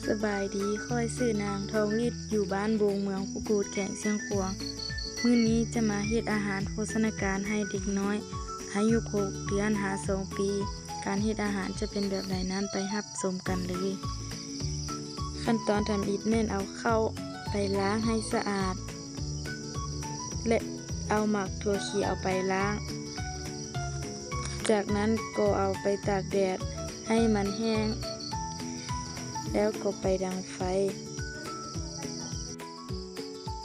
ສະບາຍດີ, ຂ້ອຍຊື່ນາງ ທອງລິດ ຢູ່ບ້ານບົງ ເມືອງພູກູດ ແຂວງຊຽງຂວາງ. ມື້ນີ້ຈະມາເຮັດອາຫານໂພຊະນາການໃຫ້ເດັກນ້ອຍອາຍຸຫົກເດືອນຫາສອງປີ. ການເຮັດອາຫານຈະເປັນແບບໃດນັ້ນ, ໄປຮັບຊົມກັນເລີຍ. ຂັ້ນຕອນທຳອິດແມ່ນເອົາເຂົ້າໄປລ້າງໃຫ້ສະອາດ ແລະ ເອົາໝາກຖົ່ວຂຽວໄປລ້າງ. ຈາກນັ້ນກໍເອົາໄປຕາກແດດໃຫ້ມັນແຫ້ງ ແລ້ວກໍໄປດັງໄຟ.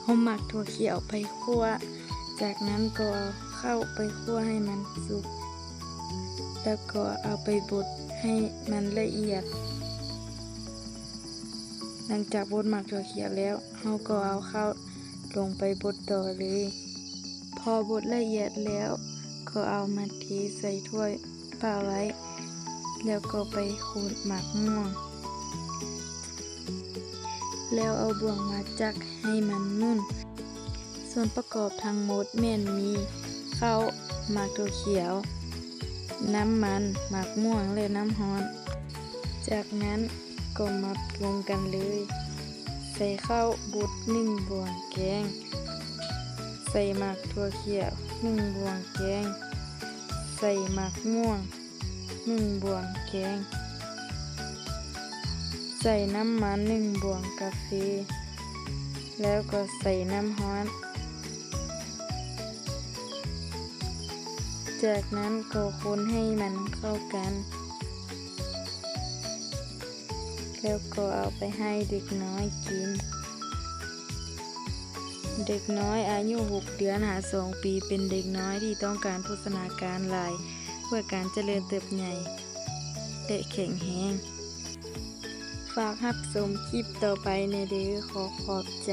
ເອົາໝາກຖົ່ວຂຽວໄປຂົ້ວ, ຈາກນັ້ນກໍເອົາເຂົ້າໄປຂົ້ວໃຫ້ມັນສຸກ ແລ້ວກໍເອົາໄປບົດໃຫ້ມັນລະອຽດ. ຫຼັງຈາກບົດໝາກຖົ່ວຂຽວແລ້ວ, ເຮົາກໍເອົາເຂົ້າລົງໄປບົດຕໍ່ເລີຍ. ພໍບົດລະອຽດແລ້ວ, ກໍເອົາມາເທໃສ່ຖ້ວຍປະໄວ້, ແລ້ວກໍໄປຂູດໝາກມ່ວງ ແລ້ວເອົາບ່ວງມາຈັກໃຫ້ມັນໜຸ່ນ. ສ່ວນປະກອບທັງໝົດແມ່ນມີເຂົ້າ, ໝາກຖົ່ວຂຽວ, ນ້ຳມັນ, ໝາກມ່ວງ ແລະ ນ້ຳຮ້ອນ. ຈາກນັ້ນກໍມາປຸງກັນເລີຍ. ໃສ່ເຂົ້າບົດໜຶ່ງບ່ວງແກງ, ໃສ່ໝາກຖົ່ວຂຽວໜຶ່ງບ່ວງແກງ, ໃສ່ໝາກມ່ວງ ໜຶ່ງບ່ວງແກງ, ໃສ່ນ້ຳມັນໜຶ່ງບ່ວງກາເຟ ແລ້ວກໍໃສ່ນ້ຳຮ້ອນ. ຈາກນັ້ນກໍຄົນໃຫ້ມັນເຂົ້າກັນ ແລ້ວກໍເອົາໄປໃຫ້ເດັກນ້ອຍກິນ. ເດັກນ້ອຍອາຍຸຫົກເດືອນຫາສອງປີ ເປັນເດັກນ້ອຍທີ່ຕ້ອງການໂພຊະນາການຫຼາຍ ເພື່ອການຈະເລີນເຕີບໃຫຍ່ ແລະ ແຂງແຮງ. ຝາກຮັບຊົມຄລິບຕໍ່ໄປແດ່ເດີ. ຂໍຂອບໃຈ.